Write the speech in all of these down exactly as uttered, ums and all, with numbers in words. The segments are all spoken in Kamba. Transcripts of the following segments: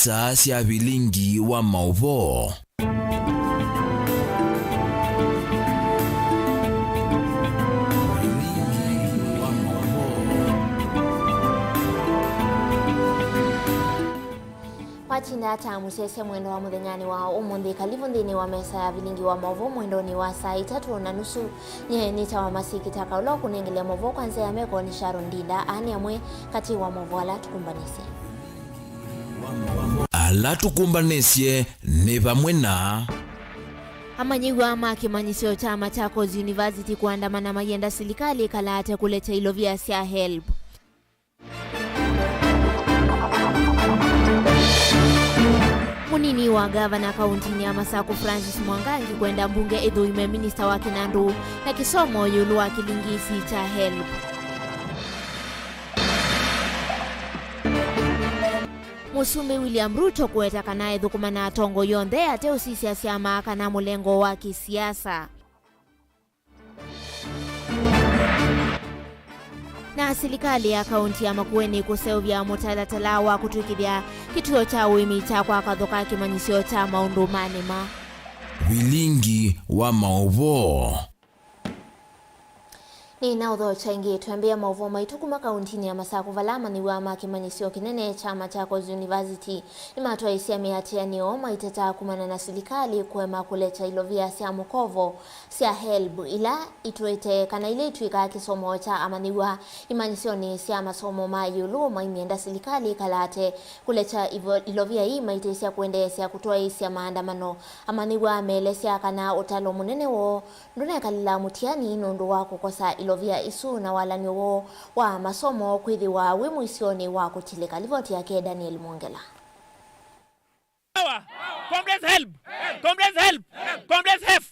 Saa sya vilingi wa maũvoo. Watinda ata mũsyaĩĩsya mwendwa wa mũthenyanĩ wa ũmũnthĩ? Kalivu nthĩnĩ wa mesa ya vilingi wa maũvoo mwendonĩ wa saa itatũ na nusu. Nyie nĩtawa Masi Kitaka, ũla ũkũnengelea maũvoo kwa nzĩa ya meko nĩ Sharon Ndinda. Aa nĩ amwe katĩ wa maũvoo ala tũkũmbanĩsye. Ala tũkũmbanĩsye nĩ vamwe na. Amanyĩw'a ma kĩmanyĩsyo kya Machakos University kũandamana mayenda silikalĩ ĩkalate kũlekya ilovia sya helb. Mũnini wa ngavana kaũntĩnĩ ya Masaku Francis Mwangangi kwenda mbunge ĩthũime minista wa kĩnandũ na kĩsomo ĩũlũ wa kĩlingisi kya helb. Mũsumbĩ William Ruto kũweta kana ethũkũma na atongoi onthe ate ũsisya syama kana mũlengo wa kĩsiasa. Na silikalĩ ya kaũntĩ ya Makueni kũseũvya mũtalatala wa kũtw'ĩkĩthya kĩtuo kya ũĩmi kya kwa katho ka kĩmanyĩsyo kya maũndũ ma nĩma. Vilingi wa maũvoo. Nĩnaũthokya ĩngĩ, twambĩĩa maũvoo maitũ kuma kaũntĩnĩ ya Masaku, vala amanyĩw'a ma kĩmanyĩsyo kĩnene kya Machakos University nĩmatwaĩĩsya mĩatĩanĩo maiteta kumana na silikalĩ kũema kũlekya ilovia sya mũkovo sya helb, ila itwĩte kana ila itw'ĩkaa kĩsomo kya amanyĩw'a imanyĩsyonĩ sya masomo ma ĩũlũ, maimyenda silikalĩ ĩkalate kũlekya ivo-, ilovia ii maitĩsya kũendeesya kũtwaĩĩsya maandamano. Amanyĩw'a meelesya kana ũtalo mũnene woo ndũnekalĩla mũtiani nũndũ wa kũkosa ilovia isu na walany'o woo wa masomo kwĩthĩwa wĩ mũisyonĩ wa kũtilĩka. Livoti yake Daniel Mwongela. Power! Comrades help! Comrades help! Comrades help!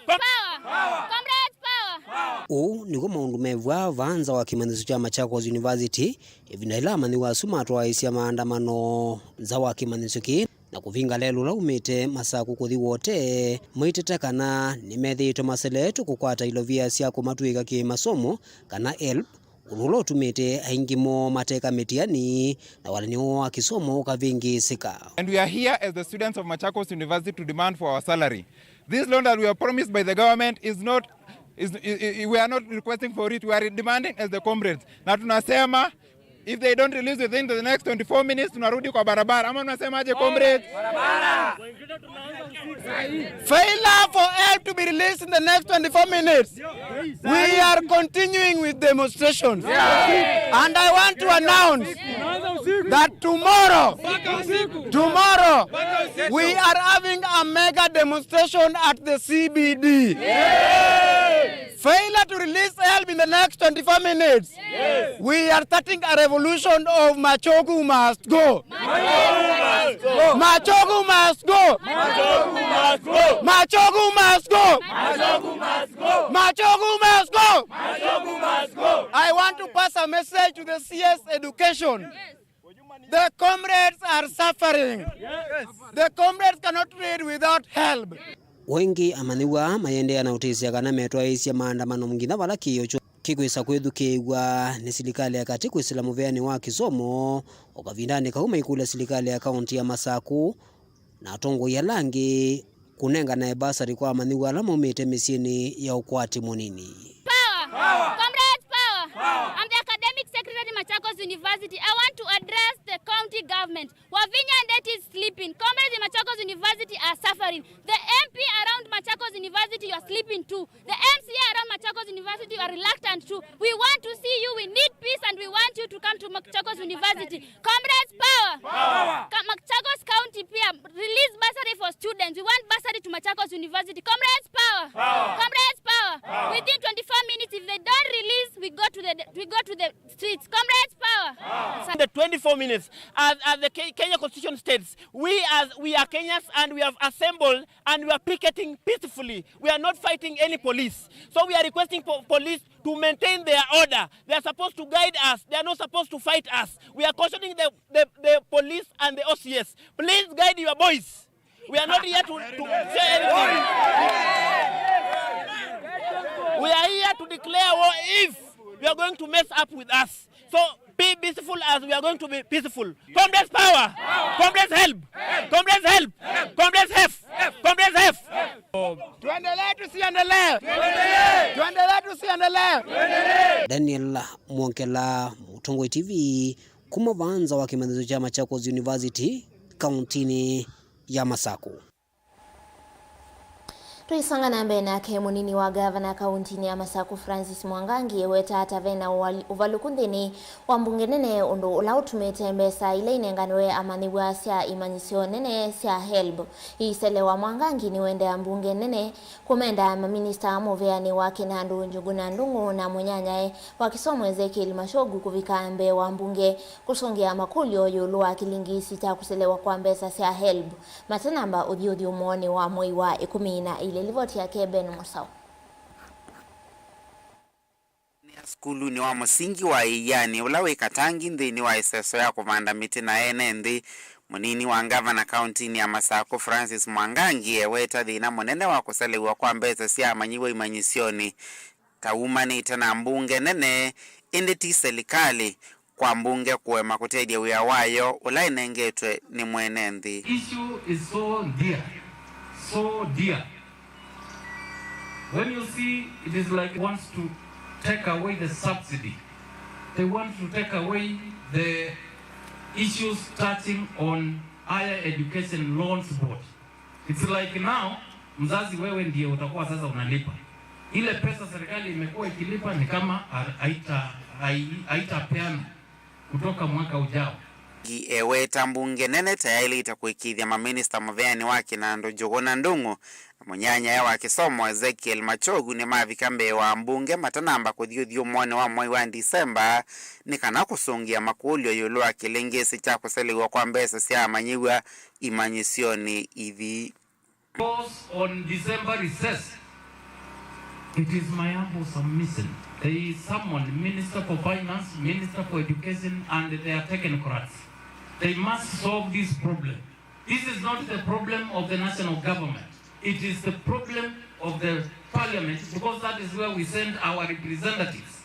Com- Power! Comrades power! Ũũ nĩw'o maũndũ mevw'aa vaa nza wa kĩmanyĩsyo kya Machakos University, ĩvinda yĩla amanyĩw'a asu matwaĩĩsya maandamano nza wa kĩmanyĩsyo kĩĩ na kũvinga lelũ ũla umĩte Masaku kũthi Wote, maiteta kana nĩmethĩĩtwe maseleetwe kũkwata ilovia sya kũmatw'ĩĩka kĩ-masomo kana helb, ũndũ ũla ũtumĩte aingĩ moo mateka mĩtiani na walany'o woo wa kĩsomo ũkavĩngĩĩsĩka. And we are here as the students of Machakos University to demand for our salary. This loan that we are promised by the government is not, is, i- i- we are not requesting for it, we are demanding as the comrades. Na tunasema, if they don't release within the next twenty-four minutes, tunarudi kwa barabara. Ama tunasemaje, comrades? Failure for help to be released in the next twenty-four minutes. We are continuing with demonstrations. And I want to announce that tomorrow, tomorrow, we are having a mega demonstration at the C B D. Failure to release help in the next twenty-four minutes. We are starting a revolution of Machogu must go. Machogu must go. Machogu must go. I want to pass a message to the C S education. The comrades are suffering. The comrades cannot read without help. O ĩngĩ, amanyĩw'a mayĩendeea na ũtĩsya kana metwaĩĩsya maandamano nginya vala kĩĩo kyoo kĩkwĩsa kwĩthukĩĩw'a nĩ silikalĩ ya katĩ kwĩsĩla mũveanĩ wa kĩsomo, o kavindanĩ kau maikũlya silikalĩ ya kaũntĩ ya Masaku na atongoi ala angĩ kũnenganae basarĩ kwa amanyĩw'a ala maumĩte mĩsyĩnĩ ya ũkwati mũnini. Power! Comrades, power! I'm the academic secretary, Machakos University. I want to address the county government. Wavinya Ndeti is sleeping. Comrades in Machakos University are suffering. The M P around Machakos University, you are sleeping too. The M C A around Machakos University, you are reluctant too. We want to see you. We need peace and we want you to come to Machakos University. Comrades, power! Power! Ka- Machakos County pia, release bursary for students. We want bursary to Machakos University. Comrades, power! Power! Comrades, power! Power! Within twenty-four minutes, if they don't release, we go to the, we go to the streets. Comrades, power! Power! In the twenty-four minutes, as, as the Ke- Kenya Constitution states, we as, we are Kenyans and we have assembled and we are picketing peacefully. We are not fighting any police. So we are requesting for police to maintain their order. They are supposed to guide us. They are not supposed to fight us. We are cautioning the, the, the police and the O C S. Please guide your boys. We are not here to, to say anything. We are here to declare war if you are going to mess up with us. So Be peaceful as we are going to be peaceful. Comrades power! Comrades help! Comrades help! Comrades help! Comrades help! Tuendelee, tusiendelee? Tuendelee, tusiendelee? Daniel Mwongela, Mũtongoi T V, kuma vaa nza wa kĩmanyĩsyo kya Machakos University, kauntinĩ ya Masaku. Tũisonga na mbee nake, mũnini wa ngavana kauntinĩ ya Masaku Francis Mwangangi eweta ata vena ũval-, ũvalũku nthĩnĩ wa mbunge nene, ũndũ ũla ũtumĩte mbesa ila inenganiwe amanyĩw'a sya imanyĩsyo nene sya helb iiselewa. Mwangangi nĩwendea mbunge nene kũmenda maminista mũvĩanĩ wa Kinandu Njũgũna Ndung'u na mũnyanyae wa kĩsomo Ezekiel Machogu kũvika mbee wa mbunge kũsũngĩa makũlyo ĩũlũ wa kĩlingisi kya kũselewa kwa mbesa sya helb matanamba ũthyũthyũmonĩ wa mwei wa ĩkũmi na ilĩ. Livoti yake Ben Mũsaũ. Nĩ sukulunĩ wa mũsingi wa Ĩianĩ, ũla wĩ Katangi, nthĩnĩ wa ĩseso ya kũvanda mĩtĩ na ene nthĩ, mũnini wa ngavana kauntinĩ ya Masaku Francis Mwangangi eweta thĩna mũnene wa kũselew'a kwa mbesa sya amanyĩw'a imanyĩsyonĩ ta umanĩte na mbunge nene, ĩndĩ ti selikalĩ, kwa mbunge kũema kũtethya wĩa wayo ũla ĩnengetwe nĩ mwene nthĩ. Issue is so dear, so dear. When you see, it is like wants to take away the subsidy. They want to take away the issues touching on higher education loans board. It's like now, mzazi, wewe ndiye utakuwa sasa unalipa. Ile pesa serikali imekuwa ikilipa ni kama ha-, haita-, hai-, haitapeana kutoka mwaka ujao. Ngi eweta mbunge nene ta yaĩlĩte kũĩkĩĩthya maminista mũvĩanĩ wa Kinandu Njũgũna Ndung'u na mũnyanyae wa kĩsomo Ezekiel Machogu nĩmavika mbee wa mbunge matanamba kũthyũthyũmonĩ wa mwei wa Ndisemba nĩ kana kũsũngĩa makũlyo ĩũlũ wa kĩlingisi kya kũselew'a kwa mbesa sya amanyĩw'a imanyĩsyonĩ ithi. Because on December recess, it is my humble submission. They summon Minister for Finance, Minister for Education, and their technocrats. They must solve this problem. This is not the problem of the national government. It is the problem of the parliament, because that is where we send our representatives.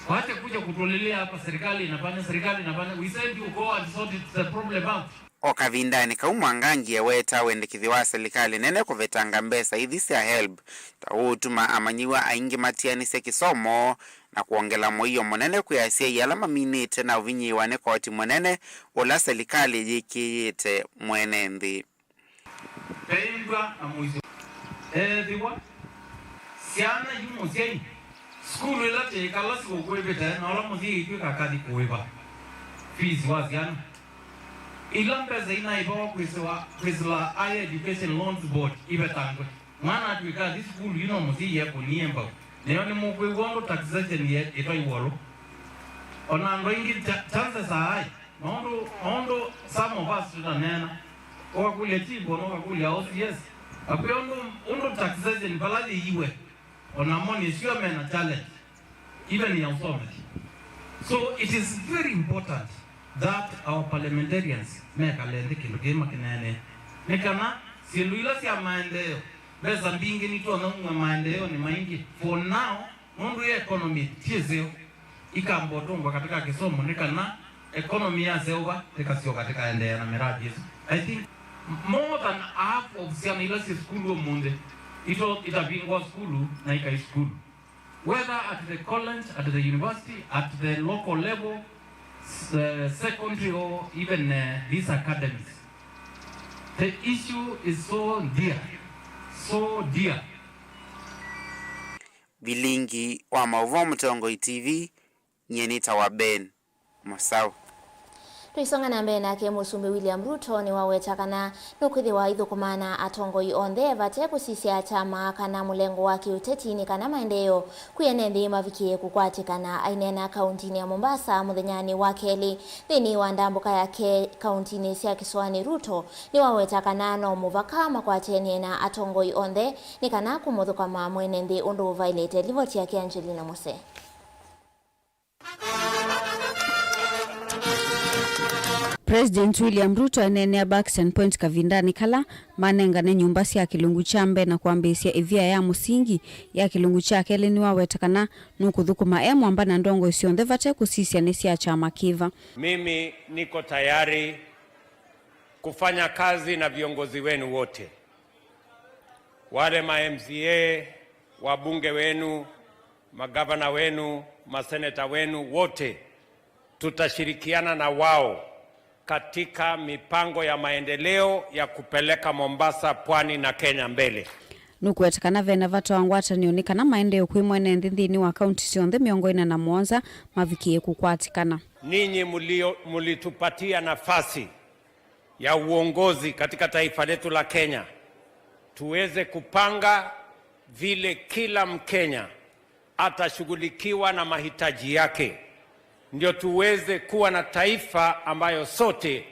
Wache kuja kutulilia hapa, serikali inafanya, serikali inafanya. We send you go and sort it, the problem out. O kavindanĩ kau, Mwangangi eweta wendekethyo wa selikalĩ nene kũvetanga mbesa ithi sya helb ta ũũtuma amanyĩw'a aingĩ matianĩsye kĩsomo na kwongela mũio mũnene kwĩ asyai ala maminĩte na ũvinyĩĩwa nĩ koti mũnene ũla selikalĩ yĩkĩĩte mwene nthĩ. Vembwa na mũisyo. Ethĩwa syana yu mũsyai, sukulu ĩla tĩĩkala sikũkwĩvĩte, na ũla mũsyai ĩtw'ĩka akathi kũĩva fees wa syana. Ila mbesa inaĩvawa kwĩsĩwa, kwĩsĩla Higher Education Loans Board ivetangwe. Mwana atw'ĩka athi sukulu yu no mũsyai ekũnie mbau. Nĩyo nĩmũkwĩw'a ũndũ taxation ye-, ĩtwaiwa ũlũ. O na andũ aingĩ cha-, chances are high, maũndũ, maũndũ some of us tũtaneena. Ũkakũlya chief, o na ũkakũlya O C S. Akwĩa ũndũ, ũndũ taxation vala yĩiwe, o namo nĩsyo mena challenge. Even ya ũsomethya. So it is very important that our parliamentarians mekale nthĩ kĩndũ kĩĩ makĩneenee. Nĩ kana syĩndũ ila sya maendeeo, mbesa mbingĩ nitonya umwe maendeeonĩ maingĩ. For now, nũndũ ya economy ti ĩseo, ikamba ũtũngwa katika kĩsomo nĩ kana economy yaseũva, ĩkasyoka tĩkaendeea na miradi ĩsu. I think more than half of syana ila syĩ sukulu ũmũnthĩ ito-, itavingwa sukulu na ikai sukulu. Whether at the college, at the university, at the local level, s-, uh, secondary or even, uh, these academies, the issue is so dear, so dear. Vilingi wa maũvoo Mũtongoi T V, nyie nĩtawa Ben Mũsaũ. Tũisonga na mbee nake, Mũsumbĩ William Ruto nĩwaweta kana nũkwĩthĩwa aithũkũma na atongoi onthe vate kũsisya kyama kana mũlengo wa kĩũteti nĩ kana maendeeo kwĩ ene nthĩ mavikĩe kũkwatĩkana. Aineena kauntinĩ ya Mombasa mũthenyanĩ wa kelĩ nthĩnĩ wa ndambũka yake kauntinĩ sya kĩsũanĩ, Ruto nĩwaweta kana no mũvaka makwatene na atongoi onthe nĩ kana kũmũthũkama mwene nthĩ ũndũ ũvaĩlĩte. Livoti yake Angelina Muse. President William Ruto eneenea Buxton Point kavindanĩ kala manengane nyũmba sya kĩlungu kya mbee na kwambĩĩsya ĩvia ya mũsingi ya kĩlungu kya kelĩ, nĩwaweta kana nũkũthũkũma e mwamba na ndongoi syonthe vate kũsisya nĩ sya kyama kĩva. Mimi niko tayari kufanya kazi na viongozi wenu wote, wale ma M C A, wabunge wenu, magavana wenu, maseneta wenu wote, tutashirikiana na wao katika mipango ya maendeleo ya kupeleka Mombasa, pwani na Kenya mbele. Nũkũweta kana vena vata wa ngwatanĩo nĩ kana maendeeo kwĩ mwene nthĩ nthĩnĩ wa kaunti syonthe mĩongo ĩna na mũonza mavikĩe kũkwatĩkana. Ninyi mulio-, mulitupatia nafasi ya uongozi katika taifa letu la Kenya, tuweze kupanga vile kila Mkenya atashughulikiwa na mahitaji yake, ndio tuweze kuwa na taifa ambayo sote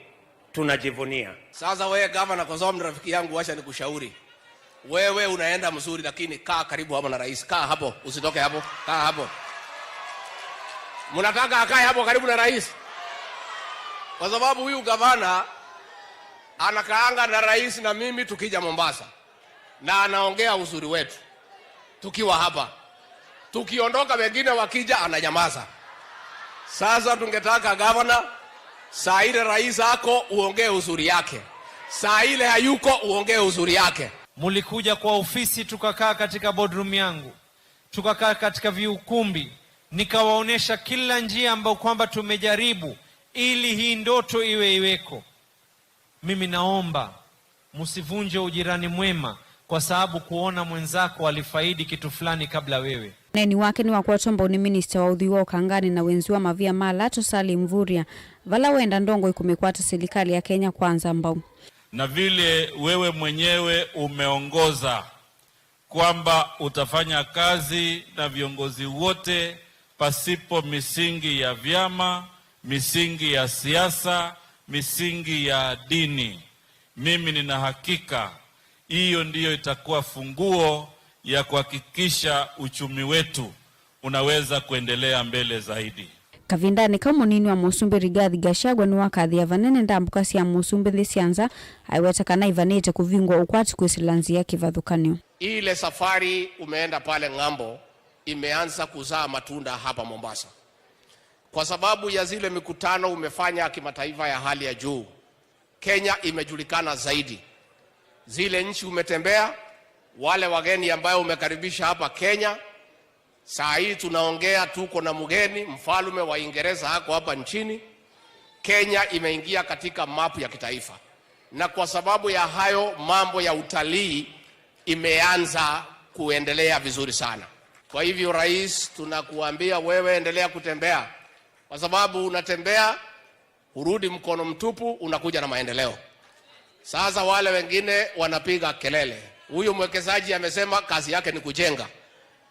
tunajivunia. Sasa wewe gavana, kwa sababu ni rafiki yangu, wacha nikushauri. Wewe unaenda mzuri, lakini kaa karibu hapo na rais. Kaa hapo, usitoke hapo. Kaa hapo. Mnataka akae hapo karibu na rais? Kwa sababu huyu gavana anakaanga na rais na mimi tukija Mombasa. Na anaongea uzuri wetu tukiwa hapa. Tukiondoka, wengine wakija, ananyamaza. Sasa tungetaka gavana, saa ile rais ako, uongee uzuri yake. Saa ile hayuko, uongee uzuri yake. Mulikuja kwa ofisi, tukakaa katika boardroom yangu, tukakaa katika viukumbi, nikawaonesha kila njia ambayo kwamba tumejaribu ili hii ndoto iwe iweko. Mimi naomba msivunje ujirani mwema kwa sababu kuona mwenzako alifaidi kitu fulani kabla wewe. Ũneeni wake nĩwakwatwa mbau nĩ minista wa ũthwii wa ũkanganĩ na wenzi wa mavia ma alato Salim Mvurya, vala wenda ndongoi kũmĩkwata silikalĩ ya Kenya Kwanza mbau. Na vile wewe mwenyewe umeongoza kwamba utafanya kazi na viongozi wote pasipo misingi ya vyama, misingi ya siasa, misingi ya dini. Mimi nina hakika hiyo ndiyo itakuwa funguo ya kuhakikisha uchumi wetu unaweza kuendelea mbele zaidi. Kavindanĩ kau, mũnini wa mũsumbĩ Rigathi Gachagua nĩwakathĩa vanene ndambũka sya mũsumbĩ nthĩ sya nza, aiweta kana ivanĩte kũvingwa ũkwati kwĩsĩla nzĩa kĩvathũkany'o. Ile safari umeenda pale ng'ambo imeanza kuzaa matunda hapa Mombasa. Kwa sababu ya zile mikutano umefanya kimataifa ya hali ya juu, Kenya imejulikana zaidi. Zile nchi umetembea, wale wageni ambayo umekaribisha hapa Kenya, saa hii tunaongea, tuko na mgeni, mfalme wa Uingereza ako hapa nchini. Kenya imeingia katika mapu ya kitaifa. Na kwa sababu ya hayo, mambo ya utalii imeanza kuendelea vizuri sana. Kwa hivyo, Rais, tunakuambia wewe endelea kutembea, kwa sababu unatembea, hurudi mkono mtupu, unakuja na maendeleo. Sasa wale wengine wanapiga kelele. Huyu mwekezaji amesema kazi yake ni kujenga.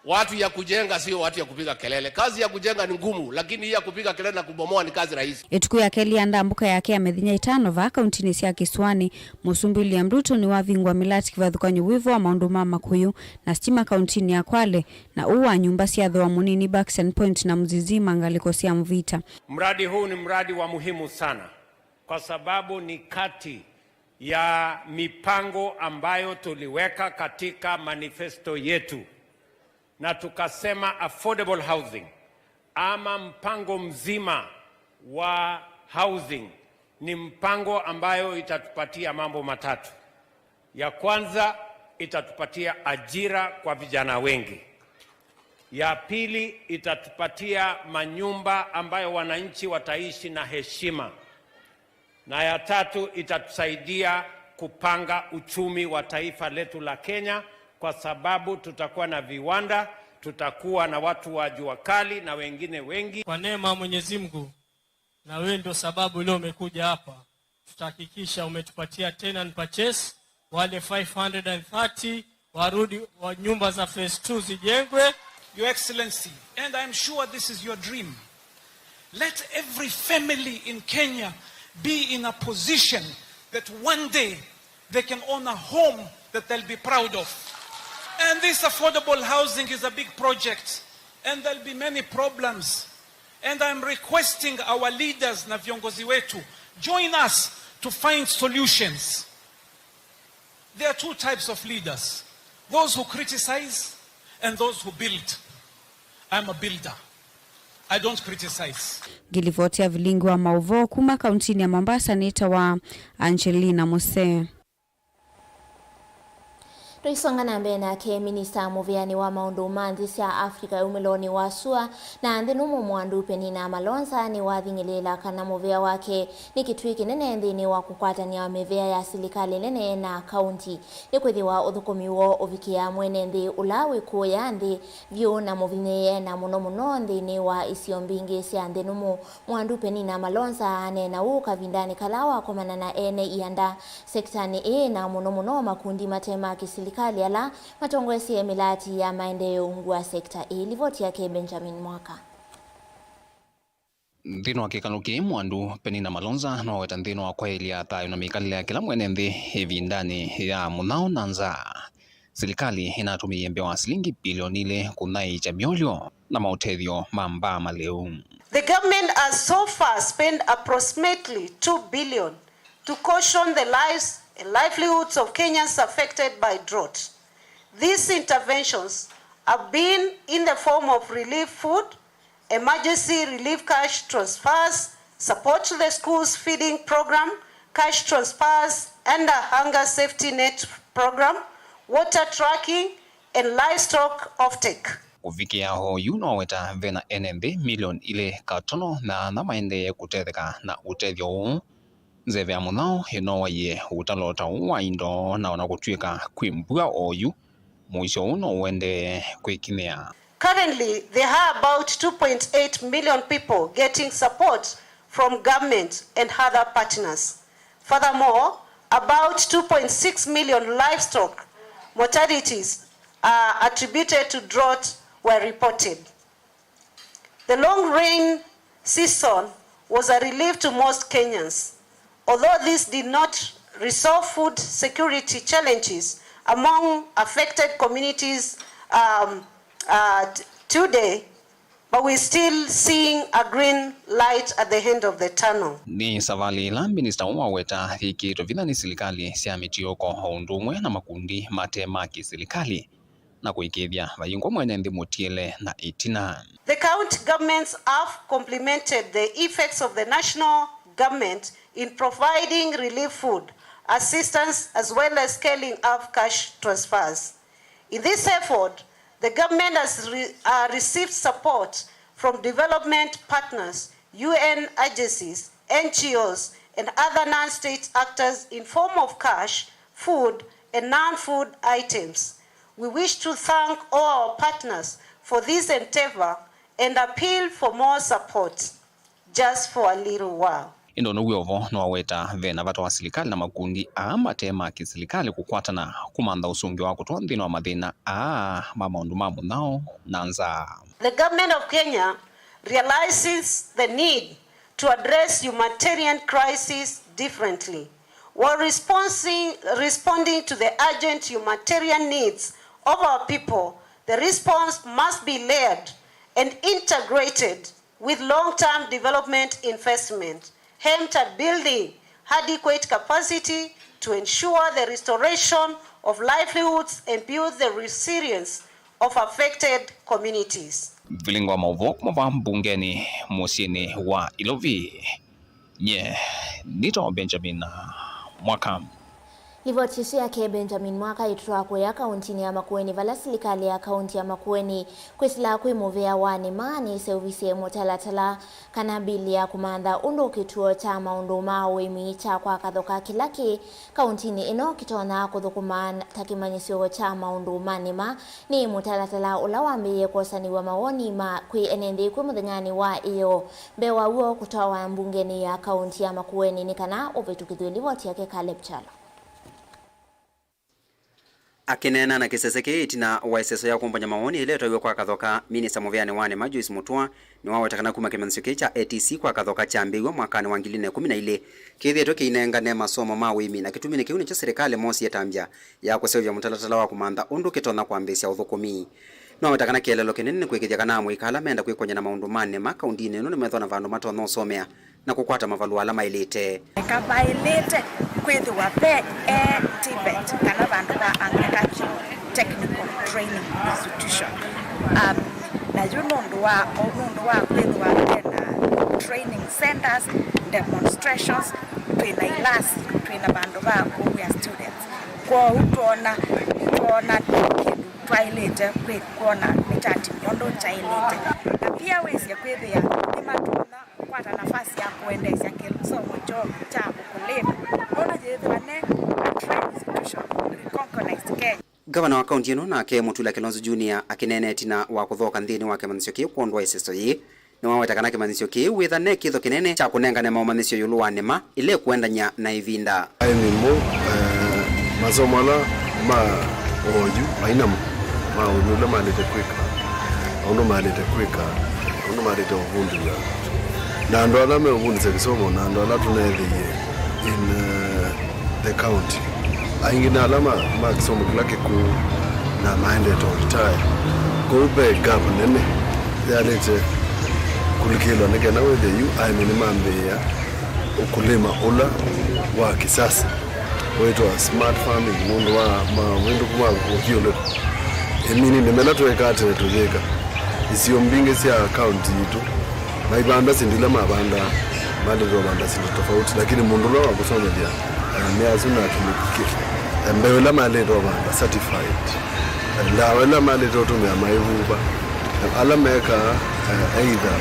Watu ya kujenga sio watu ya kupiga kelele. Kazi ya kujenga ni ngumu, lakini hii ya kupiga kelele na kubomoa ni kazi rahisi. Ĩtukũ ya kelĩ ya ndambũka yake ya mĩthenya ĩtano vaa kauntinĩ sya Kĩsũanĩ, Mũsumbĩ William Ruto nĩwavingũa mĩlatĩ kĩvathũkany'o wĩvo wa maũndũ ma makũyũ na sitima kauntinĩ ya Kwale, na ũũ wa nyũmba sya thooa mũnini Buxton Point na Mzizima ngalĩko sya Mvita. Mradi huu ni mradi wa muhimu sana kwa sababu ni kati ya mipango ambayo tuliweka katika manifesto yetu, na tukasema affordable housing ama mpango mzima wa housing ni mpango ambayo itatupatia mambo matatu. Ya kwanza, itatupatia ajira kwa vijana wengi. Ya pili, itatupatia manyumba ambayo wananchi wataishi na heshima. Na ya tatu, itatusaidia kupanga uchumi wa taifa letu la Kenya, kwa sababu tutakuwa na viwanda, tutakuwa na watu wa jua kali na wengine wengi. Kwa neema ya Mwenyezi Mungu, na wewe ndio sababu leo umekuja hapa, tutahakikisha umetupatia tenant purchase, wale five hundred and thirty warudi, wa nyumba za phase two zijengwe. Your Excellency, and I'm sure this is your dream. Let every family in Kenya be in a position that one day they can own a home that they'll be proud of. And this affordable housing is a big project, and there'll be many problems. And I'm requesting our leaders na viongozi wetu, Join us to find solutions. There are two types of leaders, those who criticize and those who build. I'm a builder. I don't criticize. Ngĩlivoti ya vilingi wa maũvoo kuma kauntinĩ ya Mombasa nĩtawa Angelina Muse. Tũisonga na mbee nake, minista mũvĩanĩ wa maũndũ ma nthĩ sya Africa umĩlonĩ wa sua na nthĩ nũmũ mwandu Penina Malonza nĩwathing'ĩlĩĩla kana mũvĩa wake nĩ kĩtw'ĩ kĩnene nthĩnĩ wa kũkwatany'a mĩvĩa ya silikalĩ nene na kaunti, nĩkwĩthĩwa ũthũkũmi woo ũvikĩaa mwene nthĩ ũla wĩ kũya nthĩ vyũ na mũvinyĩĩe, na mũno mũno nthĩnĩ wa isio mbingĩ sya nthĩ nũmũ. Mwandu Penina Malonza aneena ũu kavindanĩ kala wakomana na ene ianda sektanĩ ĩĩ, na mũno mũno makundi mate ma kĩsilikalĩ ala matongoesye mĩlaati ya maendeeo ungu wa sekta ĩĩ. Livoti yake Benjamin Mwaka. Nthĩnĩ wa kĩkalo kĩĩ, mwandu Penina Malonza noweta nthĩnĩ wa kwaĩlya thayũ na mĩkalĩle ya kĩla mwene nthĩ ĩvindanĩ ya mũnyao na nzaa. Silikalĩ ĩnatũmĩie mbee wa silingi bilioni ilĩ kũnyaĩĩkya myolyo na maũtethyo ma mbaa malĩu. The government has so far spent approximately two billion to cushion the lives and livelihoods of Kenyans affected by drought. These interventions have been in the form of relief food, emergency relief cash transfers, support to the schools feeding program, cash transfers under hunger safety net program, water tracking, and livestock offtake. Kũvikĩa oyu, noweta vena ene nthĩ milioni ilĩ katono na ana maendee kũtetheka na ũtethyo ũũ. Nzeve ya mũnyao ĩnowaie ũtalo ta ũũ wa indo, na ona kũtw'ĩka kwĩ mbua oyu, mũisyo ũũ no ũendee kwĩkinyĩa. Currently, there are about two point eight million people getting support from government and other partners. Furthermore, about two point six million livestock mortalities are attributed to drought were reported. The long rain season was a relief to most Kenyans, although this did not resolve food security challenges among affected communities, um, uh, t-, today, but we're still seeing a green light at the end of the tunnel. Nĩ savalĩ ĩla minista ũũ waweta yĩkĩĩtwe vinya nĩ silikalĩ sya mĩtiũko o ũndũ ũmwe na makundi mate ma kĩsilikalĩ na kũĩkĩĩthya vayingwa mwene nthĩ mũtiele na ĩtina. The county governments have complemented the efforts of the national government in providing relief food assistance as well as scaling up cash transfers. In this effort, the government has re-, uh, received support from development partners, U N agencies, N G Os, and other non-state actors in form of cash, food, and non-food items. We wish to thank all our partners for this endeavor and appeal for more support. Just for a little while. Ĩndĩ o na wĩ o vo, nĩwaweta ve na vata wa silikalĩ na makundi aa mate ma kĩsilikalĩ kũkwatana kũmantha ũsũngĩo wa kũtwaa nthĩnĩ wa mathĩna aa ma maũndũ ma mũnyao na nzaa. The government of Kenya realizes the need to address humanitarian crisis differently. While responding, responding to the urgent humanitarian needs of our people, the response must be layered and integrated with long-term development investment aimed at building adequate capacity to ensure the restoration of livelihoods and build the resilience of affected communities. Vilingi wa maũvoo kuma vaa mbungenĩ mũsyĩnĩ wa Ilovi, nye nĩtawa Benjamin Mwaka. Livoti ĩsu yake Benjamin Mwaka ĩtũtwaa kũya kauntinĩ ya Makueni, vala silikalĩ ya kaunti ya Makueni kwĩsĩla kwĩ mũvĩa wa nĩma nĩseũvisye mũtalatala kana mbili ya kũmantha ũndũ kĩtuo kya maũndũ ma ũĩmi kya Kwa Kathoka kĩla kĩ kauntinĩ ĩno kĩtonya kũthũkũma ta kĩmanyĩsyo kya maũndũ ma nĩma. Nĩ mũtalatala ũla wambĩĩe kwosanĩw'a mawoni ma kwĩ ene nthĩ kwĩ mũthenyanĩ wa ĩyoo mbee wa w'o kũtwawa mbungenĩ ya kaunti ya Makueni nĩ kana ũvĩtũkĩthw'e. Livoti yake Caleb Kyalo. Akĩneena na kĩsese kĩĩ ĩtina wa ĩseso ya kũmbany'a mawoni ĩla ĩtwaiwe Kwa Kathoka, minista mũvĩanĩ wa nĩma Joyce Mutua nĩwaweta kana kuma kĩmanyĩsyo kĩĩ kya A T C Kwa Kathoka kyambĩĩw'a mwakanĩ wa ngili ilĩ na ĩkũmi na ilĩ, kĩthĩĩtwe kĩinengane masomo ma ũĩmi, na kĩtuminĩ kĩu nĩkyo silikalĩ moosie ĩtambya ya kũseũvya mũtalatala wa kũmantha ũndũ kĩtonya kwambĩĩsya ũthũkũmi. Nĩwaweta kana kĩeleelo kĩnene nĩ kũĩkĩĩthya kana amũika ala menda kwĩkony'a na maũndũ ma nĩma kauntinĩ ĩno nĩmethwa na vandũ matonya ũsomea na kũkwata mavalũa ala maĩlĩte. Kavaĩlĩte kwĩthĩwa ve e TVET, kana vandũ va Agricultural Technical Training Institution. Um, na yu nũndũ wa, nũndũ wa kwĩthĩwa ve na training centers, demonstrations, twĩ na ilasi, twĩ na vandũ va kũwĩa students. Kwoou twona, twona kĩndũ twaĩlĩte kwĩ-, kwona nĩ kya timu ũndũ kyaĩlĩte. Na pia wĩsĩ kwĩthĩa nĩmatonya kũkwata nafasi ya kũendeesya kĩsomo kyoo kya ũkũlĩma, nũndũ yĩthĩwa ne training institution recognized Kenya. Ngavana wa kaunti ĩno nake Mutula Kilonzo Junior akĩneena ĩtina wa kũthooka nthĩnĩ wa kĩmanyĩsyo kĩĩ kwondũ wa ĩseso yĩĩ, nĩwaweta kana kĩmanyĩsyo kĩĩ wĩtha ne kĩtho kĩnene kya kũnengane maũmanyĩsyo ĩũlũ wa nĩma ĩla ĩkũendany'a na ĩvinda. Aĩmi mo, eh, masomo ala ma oyu mainamo ma ũnĩ ũla malĩte kwĩka, maũndũ malĩte kwĩka, maũndũ malĩte ũvundĩw'a, na andũ ala meũvundĩsya kĩsomo, na andũ ala tũneethĩie in, eh, the county. Aingĩ nĩ ala ma, ma kĩsomo kĩla kĩkũũ na maendete o retire. Kwoou ve gap nene yalĩte kũlikĩlwa nĩ kenda wĩthĩe yu aĩmi nĩmambĩĩa ũkũlĩma ũla wa kĩsasa wĩtawa smart farming nũndũ wa mawĩndũku ma ũthyũlũko. Ĩminĩnĩ mela tweekaa tene tũyĩka, isio mbingĩ sya kaunti yitũ maivanda syĩndũ ila mavandaa, malĩte ũvanda syĩndũ tofauti, lakini mũndũ ũla wa kũsomethya, eh, mĩasyo na kĩndũ kĩ, eh, mbeũ ila malĩte ũvanda certified, eh, ndawa ila malĩte ũtũmĩa maĩvuva, eh, ala mekaa, eh, either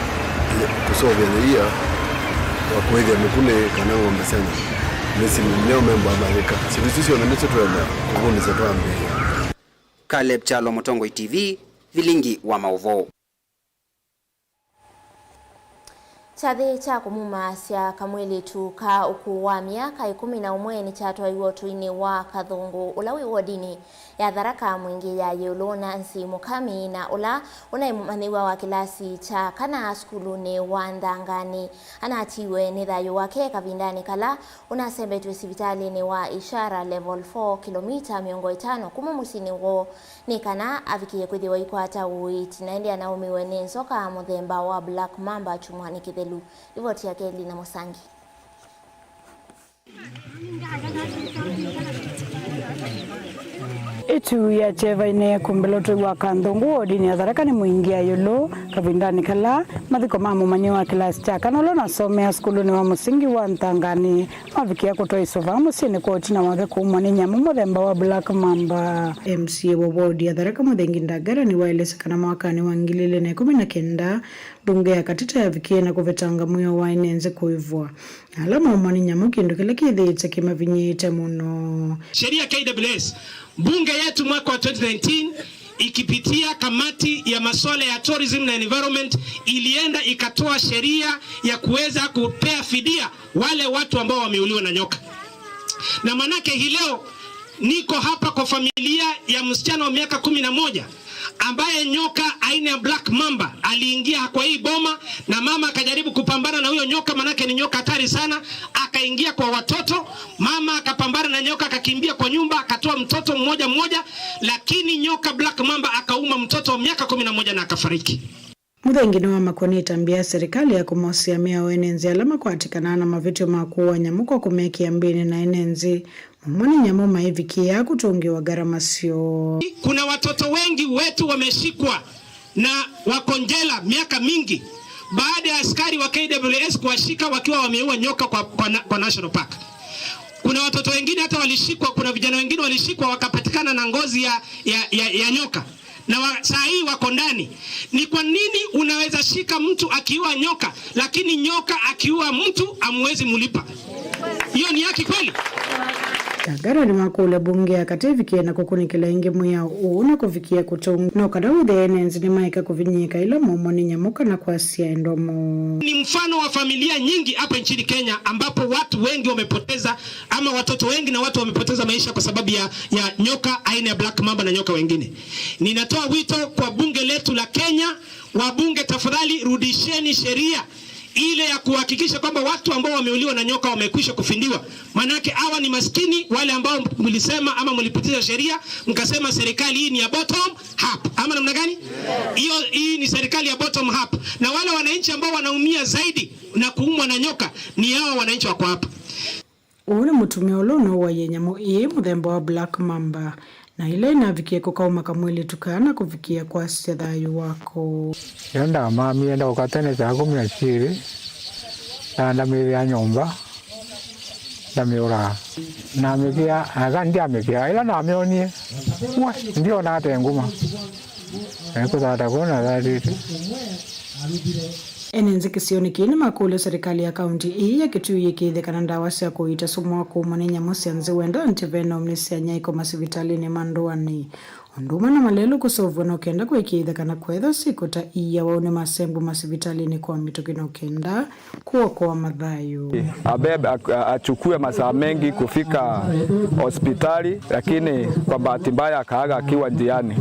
kũseũvya nyia wa kũĩthya mĩkũlĩ kana ng'ombe sya nyama, nĩsĩ nĩo memba mayĩka. Syĩndũ isu syonthe nĩsyo twenda kũvundĩsya twambĩĩa. Caleb Kyalo, Mũtongoi T V, vilingi wa maũvoo. Kyathĩ kya kũmumaasya kamwĩlĩtu ka ũkũũ wa myaka ĩkũmi na ũmwe nĩkyatwaiwe ũtũinĩ wa Kathũngũ, ũla wĩ wodinĩ ya Tharaka Mwingĩ ya ĩũlũ, Nancy Mũkami, na ũla ũnaĩ mũmanyĩw'a wa kĩlasi kya kana sukulunĩ wa Nthanganĩ, anatiiwe nĩ thayũ wake kavindanĩ kala ũnasembetw'e sivitalĩnĩ wa Ishara Level four, kĩlomita mĩongo ĩtano kuma mũsyĩnĩ woo, nĩ kana avikĩe kwĩthĩwa aikwata ũiiti, na ĩndĩ anaũmiwe nĩ nzoka mũthemba wa Black Mamba kyumwanĩ kĩthelu. Livoti yake Lina Mũsangi. Ĩtu ya kyeva ĩnee kũmbĩla ũtũi wa Kanthũngũ wodinĩ ya Tharaka nĩ Mwingĩ ya ĩũlũ, kavindanĩ kala mathiko ma mũmanyĩw'a wa kĩlasi kya kana ũla ũnasomea sukulunĩ wa mũsingi wa Nthanganĩ mavikĩa kũtwaiswa vaa mũsyĩnĩ kwa ũtina wake kũumwa nĩ nyamũ mũthemba wa Black Mamba. M C A wa wodi ya Tharaka Mũthengi Ndagara nĩwaelesya kana mwakanĩ wa ngili ilĩ na ĩkũmi na kenda, mbunge ya Katĩta yavikie na kũvetanga mwĩao wa ene nzĩ kũĩvwa na ala maumwa nĩ nyamũ, kĩndũ kĩla kĩthĩĩte kĩmavinyĩĩte mũno. Sheria K W S, bunge yetu mwaka wa twenty nineteen ikipitia kamati ya masuala ya tourism na environment ilienda ikatoa sheria ya kuweza kupea fidia wale watu ambao wameuliwa na nyoka. Na manake hii leo niko hapa kwa familia ya msichana wa miaka kumi na moja ambaye nyoka aina ya black mamba aliingia kwa hii boma, na mama akajaribu kupambana na huyo nyoka, manake ni nyoka hatari sana. Akaingia kwa watoto, mama akapambana na nyoka, akakimbia kwa nyumba, akatoa mtoto mmoja mmoja, lakini nyoka black mamba akauma mtoto wa miaka kumi na moja na akafariki. Mũthengi nĩwamakw'a nĩ ĩtambya ya serikali ya kũmosea mĩao ene nzĩ ala makwatĩkanaa na mavĩtyo ma kũua nyamũ kwa kũmekĩa mbĩnĩ na ene nzĩ maumwa nĩ nyamũ maivikĩĩa kũtũngĩwa ngarama syoo. Kuna watoto wengi wetu wameshikwa na wako njela miaka mingi baada ya askari wa K W S kuwashika wakiwa wameua nyoka kwa, kwa, na, kwa National Park. Kuna watoto wengine hata walishikwa, kuna vijana wengine walishikwa wakapatikana na ngozi ya, ya, ya, ya nyoka. Na wa, saa hii wako ndani. Ni kwa nini unaweza shika mtu akiua nyoka, lakini nyoka akiua mtu hamwezi mlipa? Hiyo ni haki kweli? Ndagara nĩwakũlya mbunge ya Katĩta ĩvikĩe na kũkunĩkĩla ĩngĩ mwĩao ũũ na kũvikĩa kũtũngĩwa. No kana wĩthĩe ene nzĩ nĩmaeka kũvinyĩĩka ĩla maumwa nĩ nyamũ kana kwasya ndomo. Ni mfano wa familia nyingi hapa nchini Kenya ambapo watu wengi wamepoteza, ama watoto wengi na watu wamepoteza maisha kwa sababu ya, ya nyoka aina ya black mamba na nyoka wengine. Ninatoa wito kwa bunge letu la Kenya, wabunge, tafadhali rudisheni sheria ile ya kuhakikisha kwamba watu ambao wameuliwa na nyoka wamekwisha kufindiwa. Manake hawa ni maskini wale ambao mlisema ama mlipitisha sheria mkasema serikali hii ni ya bottom up, ama namna gani? Hiyo, hii ni serikali ya bottom up, na wale wananchi ambao wanaumia zaidi na kuumwa na nyoka ni hawa wananchi wako hapa. Ũũ nĩ mũtumĩa ũla ũnauaie nyamũ ĩĩ mũthemba wa black mamba, na ĩla ĩnavikie kũkauma kamwĩlĩtu kaa na kũvikĩa kwasya thayũ wako. Ĩla ndamamie, ndaũka tene saa kũmi na syĩlĩ, na ndamĩvĩa nyũmba, ndamĩũraa. Namĩvĩa, aka ndyamĩvĩa. Ĩla namyonie, we, ndyona ate nguma. Ekũthata kũu na thatĩte. Ene nzĩ kĩsionĩ kĩĩ nĩmakũlya serikali ya kaunti ĩĩ ya Kitui yĩkĩĩthye kana ndawa sya kũiita sumu wa kũũmwa nĩ nyamũ sya nzĩwenda, antivenom, nĩsyanyaĩĩkwa masivitalĩnĩ ma ndũanĩ, ũndũ ũmwe na malelũ kũseũvw'a no kenda kũĩkĩĩthya kana kweethwa syĩko ta iiawa nĩmasengw'a masivitalĩnĩ kwa mĩtũkĩ no kenda kũokoa mathayũ. Abebe, a-, a-, achukue masaa mengi kufika hospitali, lakini kwa bahati mbaya akaaga akiwa njiani.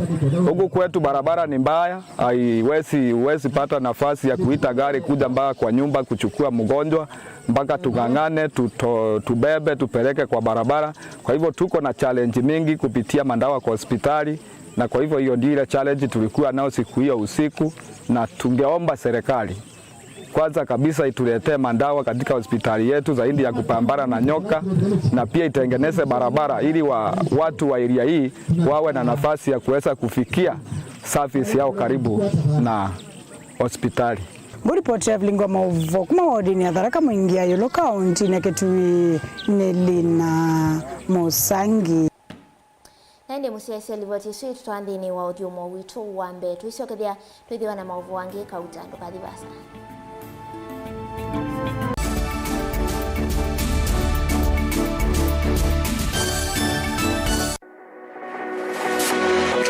Huku kwetu barabara ni mbaya, haiwezi, huwezi pata nafasi ya kuita gari kuja mpaka kwa nyumba kuchukua mgonjwa, mpaka tung'ang'ane, tuto-, tubebe, tupeleke kwa barabara. Kwa hivyo tuko na challenge mingi kupitia madawa kwa hospitali, na kwa hivyo hiyo ndio ile challenge tulikuwa nayo siku hiyo usiku, na tungeomba serikali kwanza kabisa ituletee madawa katika hospitali yetu zaidi ya kupambana na nyoka, na pia itengeneze barabara ili wa-, watu wa area hii wawe na nafasi ya kuweza kufikia service yao karibu na hospitali. Mbũ ripoti ya vilingi wa maũvoo kuma wodini ya Tharaka Mwingi ya Yolo kaunti ya Kitui nĩ Lina Musangi. Na ĩndĩ mũsyaĩĩsya livoti ĩsu ĩtũtwaa nthĩnĩ wa ũthyũmũo witũ wa mbee. Tũisyokethya twĩthĩwa na maũvoo angĩ kauta, ndũkathi vaasa.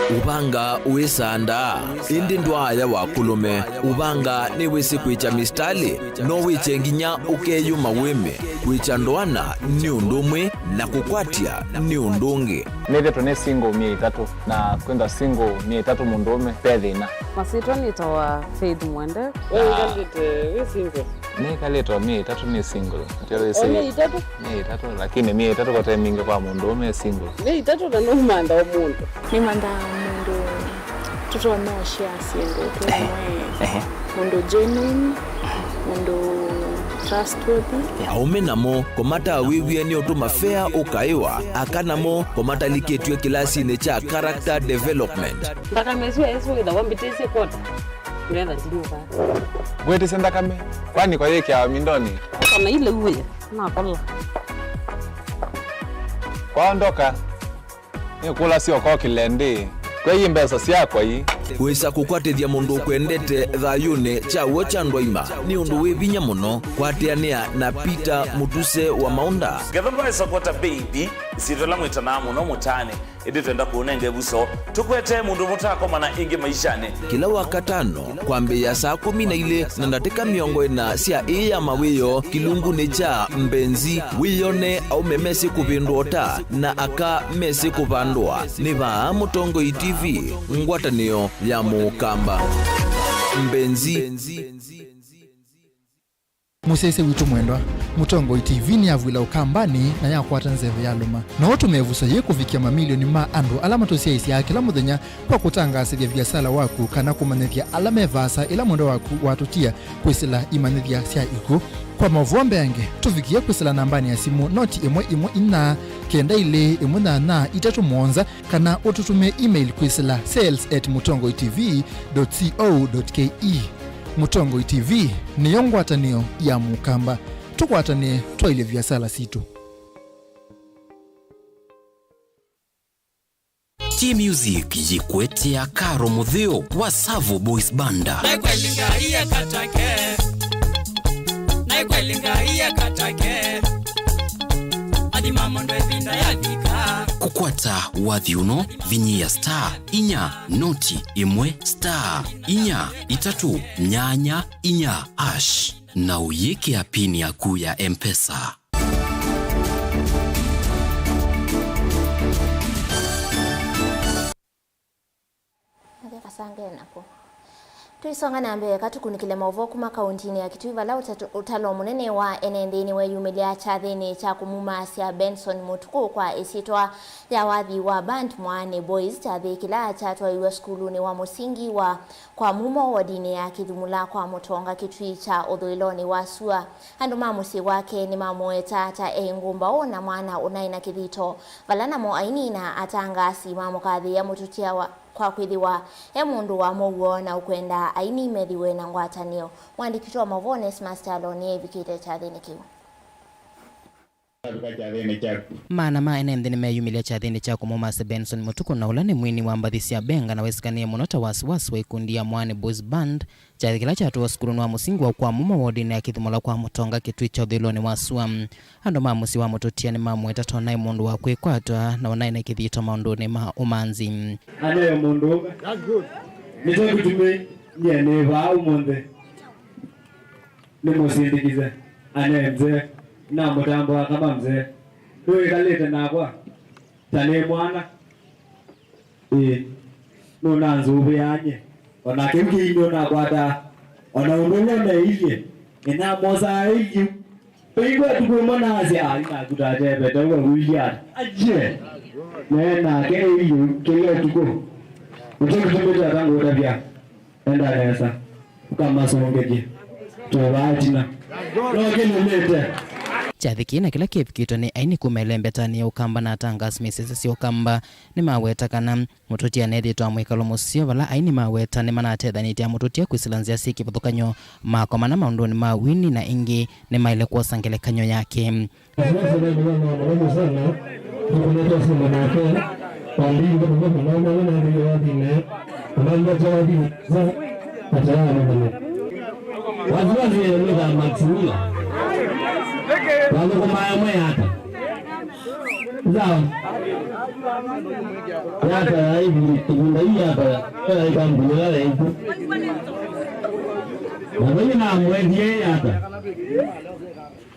Ũvanga wĩsaa ndaa, ĩndĩ ndwaaya wa kũlũme. Ũvanga nĩwĩsĩ kwĩkya mĩsitalĩ, no wĩkye nginya ũkeyũma wĩme. Kwĩkya ndoana nĩ ũndũ ũmwe na kũkwatya nĩ ũndũ ũngĩ. Nĩthĩtwe nĩ single myei ĩtatũ, na kwĩthwa single myei ĩtatũ mũndũũme ve thĩna. Masyĩtwa nĩtawa Faith Mwende. We wĩkalĩte wĩ single? Nĩkalĩte o myei ĩtatũ nĩ single. O myei ĩtatũ? Myei ĩtatũ, lakini myei ĩtatũ kote mingĩ kwa mũndũũme e single. Myei ĩtatũ na nũmantha o mũndũ. Nĩmanthaa mũndũ tũtonya ũshare syĩndũ twĩ. Ehe. Mũndũ genuine, mũndũ trustworthy. Aũme namo, kũmatawĩw'e nĩ ũtũma fea ũkaĩwa, aka namo, kũmatalikĩtw'e kĩlasinĩ kya character development. Nthakame ĩsu yaĩsĩ wĩthawa mbĩtĩsye kwota, ngetha ndinyuka. Ngwĩtĩsye nthakame, kwani kwa yĩkĩawa mindoni? Kana ile uwe, nakola. Kwaondoka. Nĩkũlasya ũkokĩle ndĩ, kwei mbesa syakwa ii? Kwĩsa kũkwatĩthya mũndũ ũkwendete thayũnĩ kya w'o kya ndwaima nĩ ũndũ wĩ vinya mũno. Kwatĩanĩa na Peter Mũtuse wa Maũnda. Ngetha ndwaĩsa kwata baby, ĩsyĩtwa ĩla mwĩtanaa mũno mũtaanĩ, ĩndĩ twenda kũũnenga ĩvuso, tũkwetee mũndũ mũtaakomana ĩngĩ maishanĩ. Kĩla Wakatano, kwambĩĩa saa kũmi na ilĩ na ndatĩka mĩongo ĩna sya ĩĩ ya mawĩoo kĩlungunĩ kya Mbenzi, wĩyone aũme mesĩ kũvĩndũa ũta na aka mesĩ kũvandũa. Nĩ vaa Mũtongoi T V, ngwatanĩo ya Mũkamba. Mbenzi. Mũsyaĩĩsya witũ mwendwa, Mũtongoi T V nĩyavw'ĩla Ũkambanĩ na yakwata nzeve yalũma. No ũtũme ĩvuso yĩĩ kũvikĩa mamilioni ma andũ ala matũsyaĩĩsyaa kĩla mũthenya kwa kũtangaasĩthya viasala waku kana kũmanyĩthya ala me vaasa ĩla mwendwa waku watũtia kwĩsĩla imanyĩthya sya ikw'ũ. Kwa maũvoo mbeange, tũvikĩe kwĩsĩla nambanĩ ya simũ noti ĩmwe ĩmwe inya, kenda ilĩ ĩmwe nyanya itatũ mũonza, kana ũtũtũmĩe email kwĩsĩla sales at mũtongoi T V dot co dot K E. Mũtongoi T V nĩyo ngwatanĩo ya Mũkamba. Tũkwatanĩe twaĩlye viasala sitũ. Kĩ music yĩkwetea Karo Mũtheo wa Savo Boys Banda. Naikweli Ngai ekatake. Naikweli Ngai ekatake. Athima mũndũ ĩvinda yavika. Kũkwata wathi ũno, vinyĩa star inya noti ĩmwe star inya itatũ nyanya inya hash na ũyĩkĩa pin yaku ya M-Pesa. Mathiĩ kasange nako. Twĩsonga na mbee, eka tũkunĩkĩle maũvoo kuma kauntinĩ ya Kitui, vala ũtat-, ũtalo mũnene wa ene nthĩ nĩweyumĩlya kyathĩnĩ kya kũmumasya Benson Mũtukũ kwa ĩsyĩtwa ya wathi wa band Mwaane Boys, kyathĩ kĩla kyatwaiwe sukulunĩ wa mũsingi wa Kwa Mumo, wodinĩ ya Kĩthumula kwa Mũtonga, Kitui kya ũthũĩlonĩ wa sua. Andũ ma mũsyĩ wake nĩmamũweta ta e ngũmbaũ na mwana ũnaĩ na kĩthito, vala namo aini na atangaasi mamũkathĩĩa mũtũtia wa kwa kwĩthĩwa e mũndũ wa mũuo na ũkwenda aini methĩwe na ngwatanĩo. Mũandĩki witũ wa maũvoo Onesmus Kyalo nĩevikĩte kyathĩnĩ kĩu. Maana ma ene nthĩ nĩmeyumĩlya kyathĩnĩ kya kũmũmasya Benson Mũtukũ, na ũla nĩ mwini wa mbathi sya benga na wĩsĩkanĩe mũno ta wasiwasi wa ikundi ya Mwaane Boys Band, kyathĩ kĩla kyatwaiwe sukulunĩ wa mũsingi wa Kwa Mumo, wodinĩ ya Kĩthumula kwa Mũtonga, Kitui kya ũthũĩlonĩ wa sua. Andũ ma mũsyĩ wa mũtũtia nĩmamũweta ta ũnaĩ mũndũ wa kwĩkwatwa na ũnaĩ na kĩthito maũndũnĩ ma ũmanzi. Anayo mũndũ ũmwe. Nĩkyo kĩtumi nyie nĩ vaa ũmũnthĩ. Nĩmũsindĩkĩze. Anaye mzee. Namũtambũa kama mzee. Nĩwĩkalĩte nakwa ta nĩ mwana. Ĩĩ, nũnanzũvĩaa nyie. O na kĩu kĩi nũnakwataa. O na ũndũ ũla ũneilye, nĩnamosaa ĩilyĩ. Peigwa tukũ ĩmwe naasya, "Ai, naku tate epete ũu awĩlye ata?" Aje. Neenake ĩilyĩ kĩla ũtukũ. Ũtũkĩtũmĩte ata ngũtavya? Enda nesa, ũkamasũngĩthye. Tũvaa ĩtina. No kĩlũmĩte. Kyathĩ kĩĩ na kĩla kĩvikĩtwe nĩ aini kuma ĩlembetanĩ ya Ũkamba na atangaasi mĩsese sya Ũkamba nĩmaweta kana mũtũtia nethĩĩtwe na mwĩkalo mũseo, vala aini maweta nĩmanatethanĩtye na mũtũtia kwĩsĩla nzĩa syĩ kĩvathũkany'o, makomana maũndũnĩ ma wini, na ĩngĩ nĩmaĩle kwosa ngelekany'o yake. Wasiwasi nĩ mũno mũno mũno sana, tũkũnĩtwe simba nake, wambinga mũno mũno mũno nĩ ndio wathine, amanda kwa wathine, ataya mũno. Wasiwasi nĩ mĩtha Maximila. Wathũkũmaa ĩmwe yata. Sawa. Yata ya ibu, ibunda hii yata, ya ikambuni ya ibu. Na mimi na mwendie yata.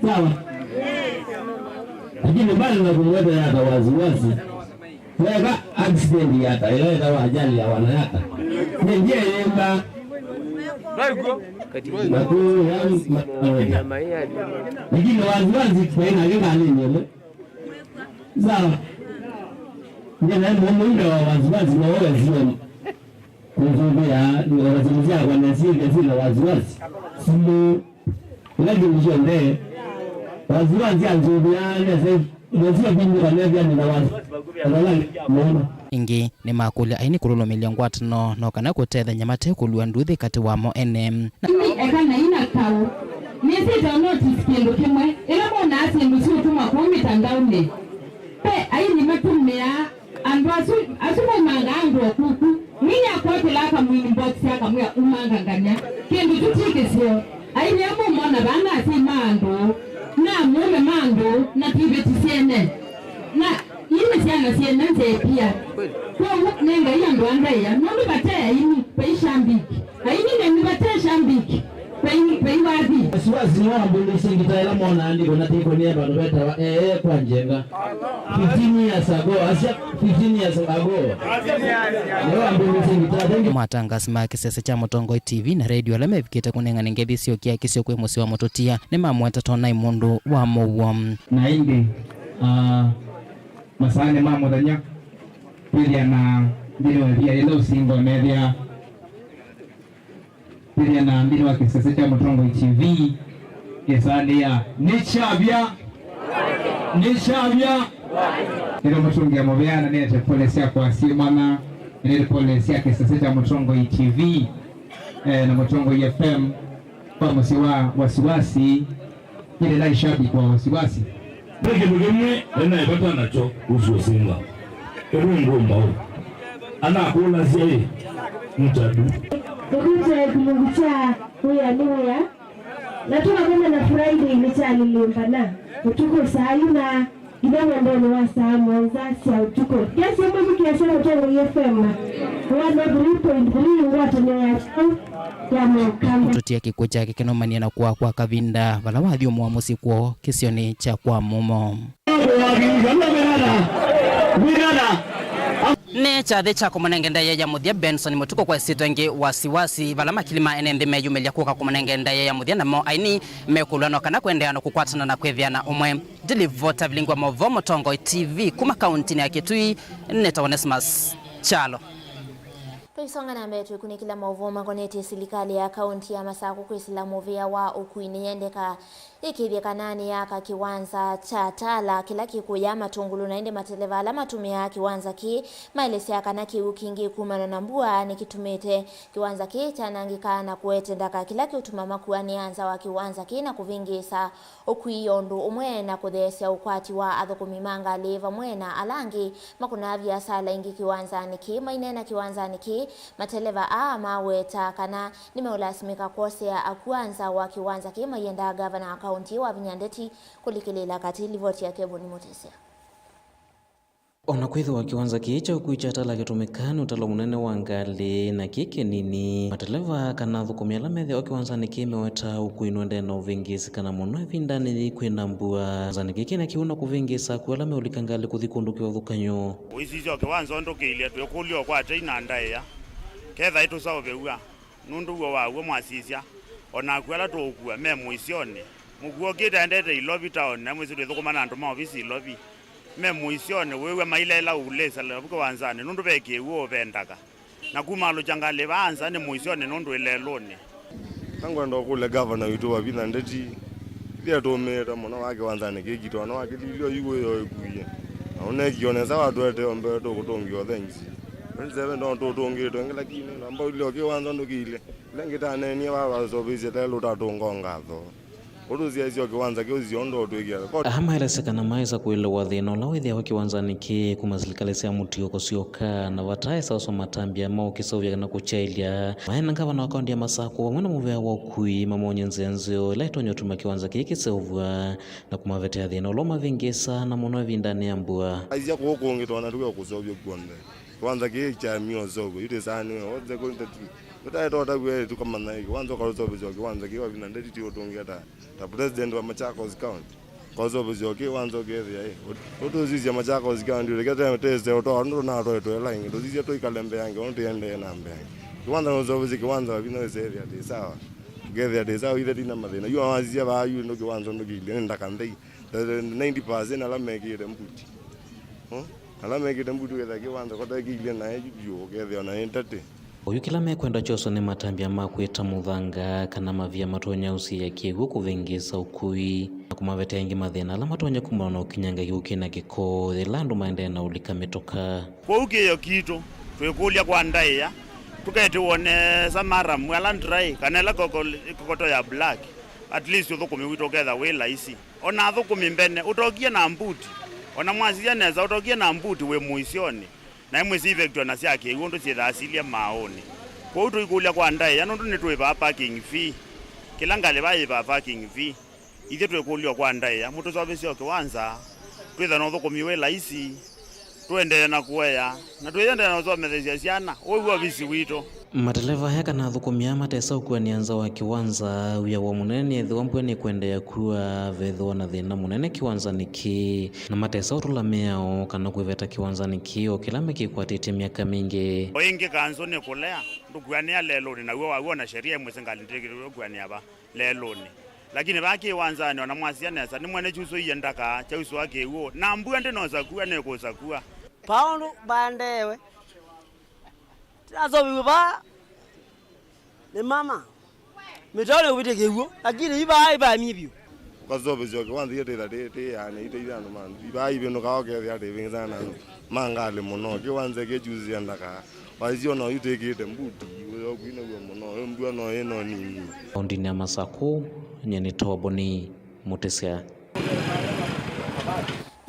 Sawa. Lakini mbali na kumweta yata wasiwasi, weka accident yata, ila etawa ajali ya wanayata. Nĩ ndiye yemba. Na ku ya ma-, lakini wasiwasi kwa ina kika nini yemwe. Sawa. Ndiye na mume ule wa wasiwasi na wewe sio. Kũnzũvĩa, nĩwazunguzia kwa nesi, nesi na wasiwasi. Simu. Ila kĩndũ kyonthe, wasiwasi anzũvĩa, nesi, nesi apindũka nethĩa nĩ na wasiwasi. Mũno. Ĩngĩ, nĩmakũlya aini kũlũlũmĩlya ngwatanĩo no kana kũtethany'a mate kũlua nduthi katĩ wamo ene. Na ĩni eka na ina kaũ. Nĩsĩte notice kĩndũ kĩmwe. Ĩla monaa syĩndũ syũtũma kũu mĩtandaonĩ, ve aini matũmĩaa andũ asu, asu maumangaa andũ o kuku. Mwini akwatĩla akamwini box akamwĩa umanga nganya. Kĩndũ kyu ti kĩseo. Aini amwe mona vaa na asyai ma andũ, na mũũme ma andũ, na tiveti syene. Na ii nĩ syana syene nzee pia. Kwoou nĩ Ngai andũ a ndaĩa, nũndũ vate aini, vai shambiki. Aini nenyu vate shambiki, vai, vai wathi. Wasiwasi nĩwambũlĩsye ngita ĩla mona andĩko na tĩkũnĩa vandũ vetawa ee kwa njenga. Fifteen years ago, asya fifteen years ago. Nĩwambũlĩsye ngita. Thank you. Matangaasi ma kĩsese kya Mũtongoi T V na redio ala mevikĩte kũnengane ngethi syokia kĩsio kwĩ mũsyĩ wa mũtũtia nĩmamweta ta ũnaĩ mũndũ wa mũuo. Na ĩndĩ, ah, masaanĩ ma mũthenya, kwĩthĩa na nthĩnĩ wa ĩvia yĩla ũsingo nethĩa, kwĩthĩa na nthĩnĩ wa kĩsese kya Mũtongoi T V, ĩsaanĩa nĩ kyavya, nĩ kyavya. Nĩtũmũtũngĩa mũvea na nĩete pole syakwa syĩ mwana, nĩete pole sya kĩsese kya Mũtongoi T V, eh, na Mũtongoi F M kwa mũsyĩ wa wasiwasi. Kĩlĩ na ishabiki wa wasiwasi. Ve kĩndũ kĩmwe ena ĩvata nakyo kuhusu ũsinga. Ĩvwe ngũmbaũ. Anakũlasya ĩ, mtadu. Tũkĩte kĩlungu kya wĩa nĩ wĩa. Na tũkakomana Friday nĩ kyalĩlĩmbana. Ũtukũ saa ina. Nginya mwendonĩ wa saa mũonza sya ũtukũ. Kesi ĩmwe mũkĩasya Mũtongoi F M one oh three point three ngwatanĩo ya kyaũ ya Mũkamba. Mũtũtia kĩkw'ũ kyake kĩnũmanie na kũa kwa kavinda vala wathyũmũa mũsyĩ kwoo kĩsionĩ kya Kwa Mũmo. Nĩ kyathĩ kya kũmũnenge ndaĩa ya mũthya Benson Mũtuku kwa ĩsyĩtwa ĩngĩ Wasiwasi, vala makili ma ene nthĩ meyumĩlya kũka kũmũnenge ndaĩa ya mũthya, namo aini mekũlwa no kana kũendeea na kũkwatana na kwĩthĩa na ũmwe. Ndilivota vilingi wa maũvoo Mũtongoi T V kuma kauntinĩ ya Kitui, nĩtawa Onesmus Kyalo. Tũisonga na mbee twĩkunĩkĩla maũvoo makonetye silikalĩ ya kaunti ya Masakũ kwĩsĩla mũvĩa wa ũkui nĩyendeka ĩkĩĩthye kana nĩyaka kĩwanza kya Tala kĩla kĩkũya matũngũlũ, na ĩndĩ mateleva ala matũmĩaa kĩwanza kĩĩ maelesya kana kĩw'ũ kingĩ kumana na mbua nĩkĩtumĩte kĩwanza kĩĩ kyanangĩka na kũete ndaka, kĩla kĩũtuma makuanĩa nza wa kĩwanza kĩĩ na kũvĩngĩĩsa ũkui o ũndũ ũmwe na kũtheesya ũkwati wa athũkũmi ma ngalĩ vamwe na ala angĩ makũnaa viasala ingĩ kĩwanzanĩ kĩĩ. Maineena kĩwanzanĩ kĩĩ, mateleva aa maweta kana nĩmeũlasimĩka kwosea akua nza wa kĩwanza kĩĩ maiendaa ngavana wa kaunti ĩĩ Wavinya Ndeti kũlikĩlĩĩla katĩ. Livoti ya Kevoni Mũtĩsya. O na kwĩthĩwa kĩwanza kĩĩ kya ũkui kya Tala kĩtũmĩkaa nĩ ũtalo mũnene wa ngalĩ na kĩ kĩnini, mateleva kana athũkũmi ala methĩawa kĩwanzanĩ kĩĩ meweta ũkui nũendee na ũvĩngĩĩsĩkana mũno ĩvindanĩ yĩĩ kwĩna mbua. Kĩwanzanĩ kĩĩ kĩna kĩw'ũ na kũvĩngĩĩsa akua ala meũlika ngalĩ kũthi kũndũ kĩvathũkany'o. Ũisisya o kĩwanza ũndũ kĩilye, twĩkũlya o kwa tei na ndaĩa, ketha ĩtũseũvĩw'a. Nũndũ w'o wa w'o mwasisya, o na akua ala tũũkua me mũisyonĩ. Mũkua ũkĩte aendete Ilovi taoni, na mwĩsĩ twĩthũkũma na andũ ma ovisi Ilovi. Me mũisyonĩ, wĩw'a maileela ũlĩsa Ilovi kĩwanzanĩ, nũndũ ve kĩw'ũ, ve ndaka. Na kumaalũkya ngalĩ vaa nza nĩ mũisyonĩ nũndũ ĩlelũnĩ. Nangwenda ũkũlya gavana witũ Wavinya Ndeti, ithyĩ atũmĩĩte mũno wa kĩwanzanĩ kĩĩ kitũ, ona wakĩlilye yu wĩyo ĩkuie. Na ũneekie o nesa watũetee o mbee tũkũtũngĩa ũthenzi. Twenty seven no tũtũngĩtwe ĩngĩ, lakini namba ũlile o kĩwanza ũndũ kĩilye. Ĩla ĩngĩ taneenie vaa vaseũvĩsye telũ tatũnga o ngatho. Ũtũsyaĩsye o kĩwanza kĩu sio ũndũ ũtwĩkĩa. Aa maelesya kana maĩsa kũelewa thĩna ũla wĩthĩawa kĩwanzanĩ kĩĩ kuma silikalĩ sya mũtiũko syoka, na vataĩsa ũsoma matambya ma ũkĩseũvya kana kũkyaĩlya. Maĩ na ngavana wa kaunti ya Masakũ vamwe na mũvea wa ũkui mamony'e nzĩa nzeo ĩla ĩtonya ũtuma kĩwanza kĩĩ kĩseũvw'a na kũmavetea thĩna ũla ũmavĩngĩĩsaa na mũno ĩvindanĩ ya mbua. Aisya kũũ kũngĩ twona tũke kũseũvya kw'onthe. Kĩwanza kĩĩ kya mĩoseũvyo yu tĩsaanĩwe onthe kũntati. Tũtaetota kwĩ tũkamanya ĩ kĩwanza ũkaũseũvĩsya o kĩwanza kĩĩ Wavinya Ndeti ti ũtũngĩa ta, ta president wa Machakos County. Ũkaũseũvĩsya o kĩwanza ũkethĩa ĩ, ũtũsisya Machakos County ũlekete tese ũtoa ũndũ tũnatwaĩtwe ĩla ĩngĩ, tũsisye tũikale mbee ya ngewa tũendee na mbee. Kĩwanza nũseũvĩsye kĩwanza Wavinya wĩsethĩa tĩ sawa. Ũkethĩa tĩ sawa ithe tina mathĩna. Yu awasisya vaa yu ĩndũ kĩwanza ũndũ kĩilye nĩ ndaka nthei. Ninety percent ala mekĩĩte mbuti. Hmm? Ala mekĩĩte mbuti wĩtha kĩwanza kũtekĩilye naĩ yu vyũ, ũkethĩa naĩ ntatĩ. Oyu kĩla mekwenda kyoswa nĩ matambya ma kwĩta mũthanga kana mavia matonya ũsiĩa kĩw'ũ kũvĩngĩĩsa ũkui na kũmavetea aingĩ mathĩna ala matonya kumana na ũkinyanga kĩw'ũ kĩna kĩko yĩla andũ maendee na ũlika mĩtoka. Kwoou kĩĩo kitũ, twĩkũlya kwa ndaĩa, tũketĩw'e nesa maramu ala dry kana ĩla koko-, kokoto ya black, at least ũthũkũmi witũ ũketha wĩ laisi. O na athũkũmi mbene, ũtokie na mbuti. O na mwasisya nesa, ũtokie na mbuti wĩ mũisyonĩ. Na imwe syĩ effect o na sya kĩw'ũ ũndũ syĩthaa silye maaũnĩ. Kwoou tũikũlya kwa ndaĩa nũndũ nĩtũĩ vaa parking fee. Kĩla ngalĩ vaa yĩ vaa parking fee. Ithyĩ twĩkũlya o kwa ndaĩa, mũtũseũvĩsye o kĩwanza, twĩthe na ũthũkũmi wĩ laisi. Tũendee na kũea, na tũiendeea na ũsomethesya syana, ũu wĩ ovisi witũ. Mateleva aya kana athũkũmi aa matesa ũkuanĩa nza wa kĩwanza, wia woo mũnene nĩ ethĩwa mbua nĩkũendeea kua, vethĩwa na thĩna mũnene kĩwanzanĩ kĩĩ, na matesa ũtũla mĩao kana kwĩveta kĩwanzanĩ kĩĩ o kĩla mekĩkwatĩtye myaka mingĩ. O ĩngĩ kanzũ nĩkũlea, ndũkuanĩa lelũnĩ, naw'o waw'o na sheria imwe singali ndĩkĩtwe kuanĩa va lelũnĩ. Lakini vaa kĩwanzanĩ, o na mwasya nesa, nĩmwene kyusũie ndaka, kyausũa kĩw'ũ, na mbua ndĩnosakua, nĩkũsakua. Paũndũ mbandewe, tĩnaseũvĩw'e vaa nĩ mama. Mĩtao nĩkũvĩtya kĩw'ũ, lakini yu vaa ĩvamie vyũ. Ũkaseũvĩsya o kĩwanza ĩĩ tĩtha tĩ, tĩ yaani, ite ithe andũ ma nthĩ. Vaa ivĩndũkaa ũkethĩa tĩvĩngĩsana na andũ ma ngalĩ mũno. Kĩwanza kĩĩ kyusĩe ndaka. Waisye o na oyu tĩkĩĩte mbuti, ũyo kwinaw'a mũno, ĩ mbua no ĩ no nini. Kaũntinĩ ya Masakũ, nyie nĩ Toboni Mũtĩsya.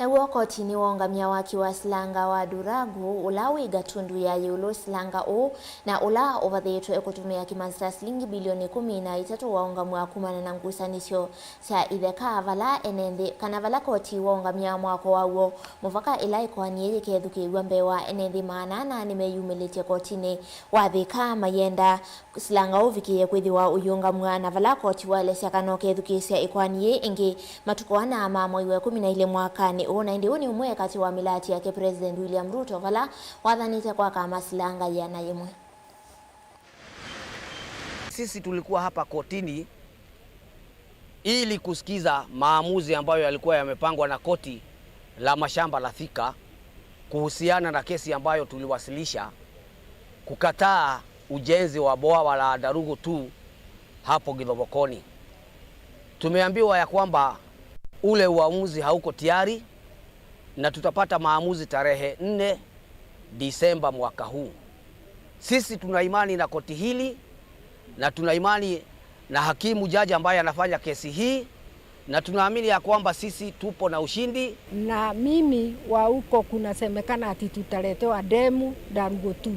Naw'o koti nĩwaũngamya waki wa silanga wa Duragu, ũla wĩ Gatundu ya ĩũlũ. Silanga ũũ, na ũla ũvathĩtwe kũtũmĩa kĩmanzi ta silingi bilioni ĩkũmi na itatũ, waũngamw'a kumana na ngusanĩsyo sya itheka, vala ene nthĩ, kana vala koti waũngamya mwako waw'o, mũvaka ĩla ĩkoani yĩĩ yĩkethukĩĩw'a mbee wa ene nthĩ maana ana nĩmeyumĩlĩtye kotinĩ wa Thika mayenda silanga ũvikĩĩe kwĩthĩwa ũiũngamw'a, na vala koti waelesya kana ũkethukĩĩsya ĩkoani yĩĩ ĩngĩ matukũ ana ma mwei wa ĩkũmi na ilĩ mwakanĩ Ũũ na ĩndĩ ũũ nĩ ũmwe katĩ wa mĩlati yake President William Ruto vala wathanĩte kwaka masilanga yĩana yĩmwe. Sisi tulikuwa hapa kotini ili kusikiza maamuzi ambayo yalikuwa yamepangwa na koti la mashamba la Thika kuhusiana na kesi ambayo tuliwasilisha kukataa ujenzi wa bwawa la Darugu two hapo Githobokoni. Tumeambiwa ya kwamba ule uamuzi hauko tayari na tutapata maamuzi tarehe nne Disemba mwaka huu. Sisi tuna imani na koti hili na tuna imani na hakimu jaji ambaye anafanya kesi hii, na tunaamini ya kwamba sisi tupo na ushindi. Na mimi wa huko kunasemekana ati tutaletewa demu Darugu two.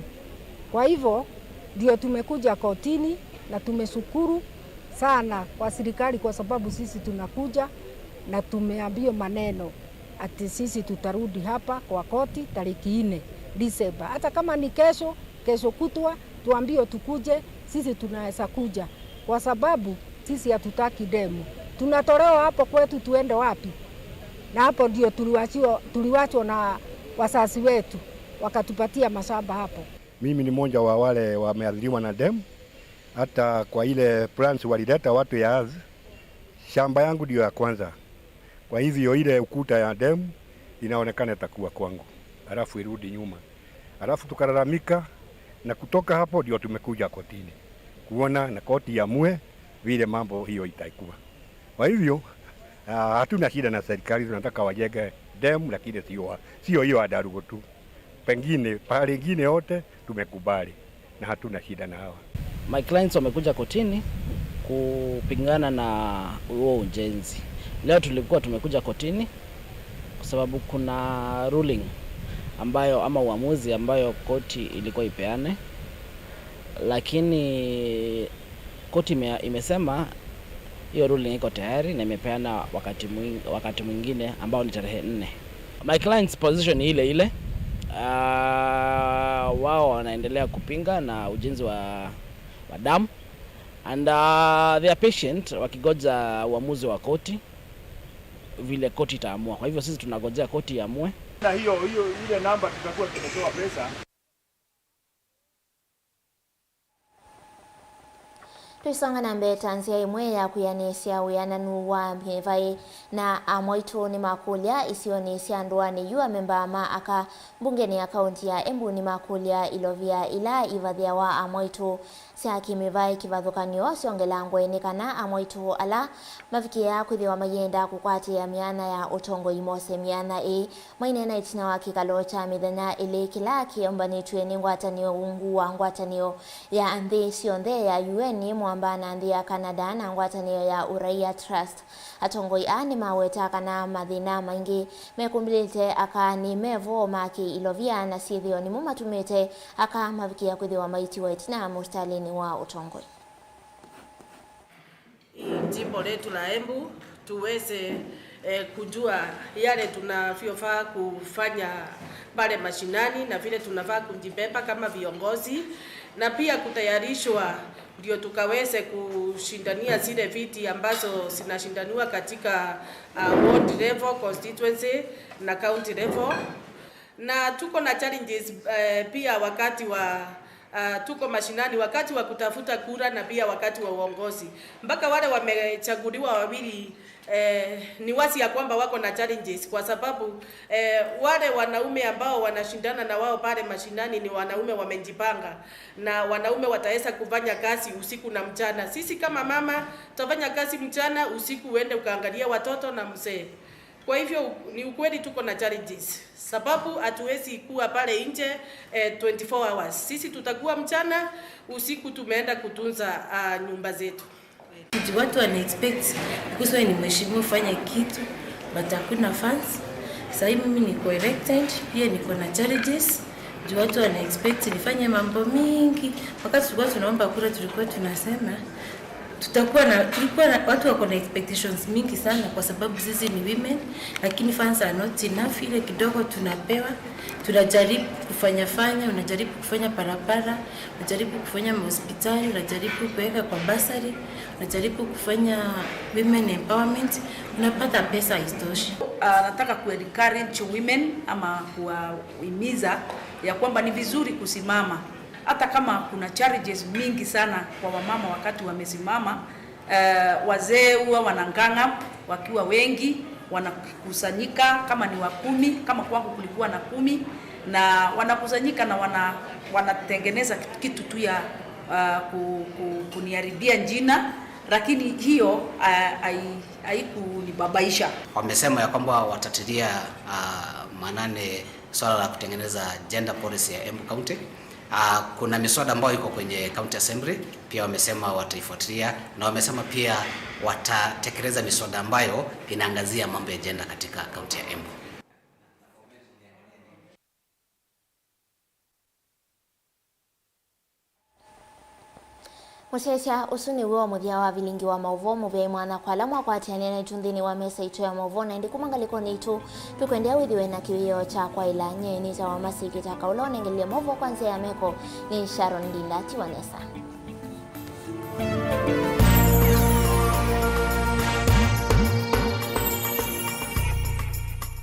Kwa hivyo ndio tumekuja kotini na tumeshukuru sana kwa serikali kwa sababu sisi tunakuja na tumeambiwa maneno ati sisi tutarudi hapa kwa koti tariki nne Disemba. Hata kama ni kesho, kesho kutwa, tuambiwe tukuje, sisi tunaweza kuja kwa sababu sisi hatutaki demu. Tunatolewa hapo kwetu tuende wapi? Na hapo ndio tuliwachiwa, tuliwachwa na wazazi wetu wakatupatia mashamba hapo. Mimi ni mmoja wa wale wameathiriwa na demu. Hata kwa ile plans walileta watu ya ardhi, shamba yangu ndio ya kwanza. Kwa hivyo ile ukuta ya demu inaonekana itakuwa kwangu, halafu irudi nyuma, halafu tukalalamika, na kutoka hapo ndio tumekuja kotini kuona na koti iamue vile mambo hiyo itakuwa. Kwa hivyo ah, hatuna shida na serikali, tunataka wajenge demu, lakini sio sio hiyo ya Darugu tu, pengine pahali ingine yote tumekubali. Na hatuna shida na hawa. My clients wamekuja kotini kupingana na huo ujenzi. Leo tulikuwa tumekuja kotini kwa sababu kuna ruling ambayo ama uamuzi ambayo koti ilikuwa ipeane, lakini koti ime, imesema hiyo ruling iko tayari na imepeana wakati mwing, wakati mwingine ambao ni tarehe nne. My client's position ni ile ile. Uh, wao wanaendelea kupinga na ujenzi wa, wa dam and uh, they are patient wakigoja uamuzi wa koti vile koti itaamua. Kwa hivyo sisi tunagojea koti iamue. Na hiyo hiyo ile namba tutakuwa tumetoa pesa. Tũisonga na mbee, ta nzĩa ĩmwe ya kwĩanĩsya wĩananu wa mĩvaĩ na amwaitũ nĩmakũlya isionĩ sya ndũanĩ yu, amemba ma aka mbungenĩ ya kaunti ya Embu nĩmakũlya ilovia ila ivathĩawa amwaitũ sya kĩmĩvaĩ kĩvathũkany'o syongelangwe nĩ kana amwaitũ ala mavikĩaa kwĩthĩwa mayenda kũkwatĩĩa myanya ya ũtongoi mose myanya ĩĩ. Maineena ĩtina wa kĩkalo kya mĩthenya ĩlĩ kĩla kĩombanĩtw'e nĩ ngwatanĩo ungu wa ngwatanĩo ya nthĩ syonthe ya U N, mũamba na nthĩ ya Canada na ngwatanĩo ya Uraia Trust, atongoi aa nĩmaweta kana mathĩna maingĩ mekũmbĩlĩte aka nĩ mevo ma kĩ-ilovia na syĩthĩo nĩmo matumĩte aka mavikĩa kwĩthĩwa maitiwa ĩtina mũsitalĩnĩ wa ũtongoi. Jimbo letu la Embu tuweze eh, kujua yale tunavyofaa kufanya pale mashinani na vile tunafaa kujibeba kama viongozi, na pia kutayarishwa ndio tukaweze kushindania zile viti ambazo zinashindaniwa katika uh, ward level, constituency na county level. Na tuko na challenges eh, pia wakati wa uh, tuko mashinani wakati wa kutafuta kura na pia wakati wa uongozi. Mpaka wale wamechaguliwa wawili eh, ni wazi ya kwamba wako na challenges kwa sababu eh, wale wanaume ambao wanashindana na wao pale mashinani ni wanaume wamejipanga, na wanaume wataweza kufanya kazi usiku na mchana. Sisi kama mama tutafanya kazi mchana, usiku uende ukaangalia watoto na mzee. Kwa hivyo ni ukweli tuko na challenges sababu hatuwezi kuwa pale nje eh, twenty four hours. Sisi tutakuwa mchana, usiku tumeenda kutunza uh, nyumba zetu. Kitu watu wana expect because wewe ni mheshimiwa ufanye kitu, but hakuna funds. Sasa hivi mimi niko elected, pia niko na challenges. Juu watu wana expect nifanye mambo mingi. Wakati tulikuwa tunaomba kura tulikuwa tunasema Tutakuwa na, tulikuwa na, watu wako na expectations mingi sana kwa sababu sisi ni women, lakini funds are not enough. Ile kidogo tunapewa, tunajaribu kufanya fanya, unajaribu kufanya barabara, unajaribu kufanya mahospitali, unajaribu kuweka kwa bursary, unajaribu kufanya women empowerment, unapata pesa haitoshi. Ah, nataka ku encourage women ama kuwahimiza ya kwamba ni vizuri kusimama hata kama kuna challenges mingi sana kwa wamama wakati wamesimama. Eh, wazee huwa wanang'ang'a wakiwa wengi, wanakusanyika kama ni wa kumi, kama kwangu kulikuwa na kumi, na wanakusanyika na wana, wanatengeneza kitu tu ya, ah, ku, ku, kuniharibia jina, lakini hiyo, ah, hai- haikunibabaisha. Wamesema ya kwamba watatilia, ah, maanani swala la kutengeneza gender policy ya Embu County. Ah, kuna miswada ambayo iko kwenye County Assembly, pia wamesema wataifuatilia, na wamesema pia watatekeleza miswada ambayo inaangazia mambo ya gender katika kaunti ya Embu. Mũsyaĩĩsya, ũsu nĩw'o mũthya wa vilingi wa maũvoo mũvea mwanya kwa ala mwakwatĩanĩa naitũ nthĩnĩ wa mesa itũ ya maũvoo, na ĩndĩ kuma ngalĩkonĩ itũ, tũkwendea wĩthĩwe na kĩwĩoo kya kwaĩla. Nyie nĩtawa Mercy Kĩtaka, ũla ũnengelile maũvoo kwa nzĩa ya meko nĩ Sharon Ndinda. Tiwa nesa.